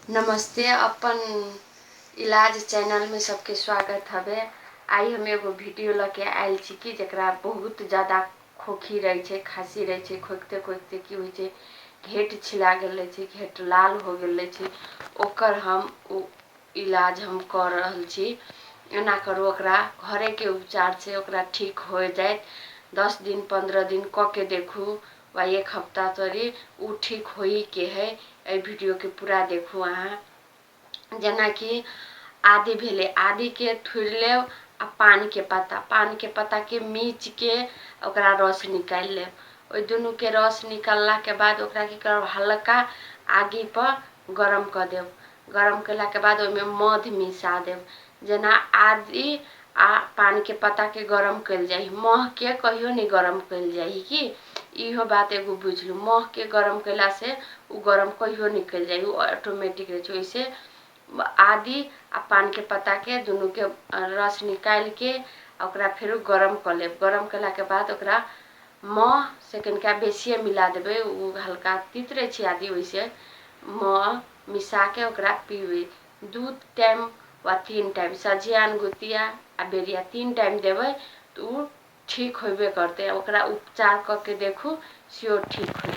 नमस्ते, अपन इलाज चैनलमे सबके स्वागत हवे। आइ हम एगो वीडियो लऽ के आयल छी कि जकरा बहुत ज्यादा खोखी रहै छै, खाँसी रहै छै, खोखिते खोखिते की होइ छै, घेँट छिला गेल रहै छै, घेँट लाल हो गेल रहै छै, ओकर हम ओ इलाज हम कऽ रहल छी। एना करू, ओकरा घरेके उपचार छै, ओकरा ठीक हो जायत। 10 दिन 15 दिन कऽ के देखू वा एक हफ्ता तरी ओ ठीक होइके हइ। एहि वीडियोके पूरा देखू अहाँ। जेनाकि आदि भेलै, आदिके थुड़ि लेब आ पानके पत्ता, पानके पत्ताके मीचके ओकरा रस निकालि लेब। ओहि दुनूके रस निकाललाके बाद ओकरा की करब, हल्का आगिपर गरम कऽ देब। गरम कयलाके बाद ओहिमे मध मिसा देब। जेना आदि आ पानके पत्ताके गरम कयल जाइ हइ, महके कहियो नहि गरम कयल जाइ हइ। की इहो बात एगो बुझि लू, महके गरम कयलासँ ओ गरम कहियो नहि कयल जाइ हइ, ओ ऑटोमेटिक रहै छै। ओहिसँ आदि आ पानके पत्ताके दुनूके रस निकालिके आ ओकरा फेरो गरम कऽ लेब। गरम कयलाके बाद ओकरा मह से कनिका बेसिए मिला देबै, ओ हल्का तीत रहै छै आदि, ओहिसँ मह मिसाके ओकरा पीबै 2 टाइम वा 3 टाइम, सँझिया अनगुतिया आ बेरिया 3 टाइम देबै तऽ ओ ठीक होबे करतै। ओकरा उपचार कऽ के देखू, स्योर ठीक होतै।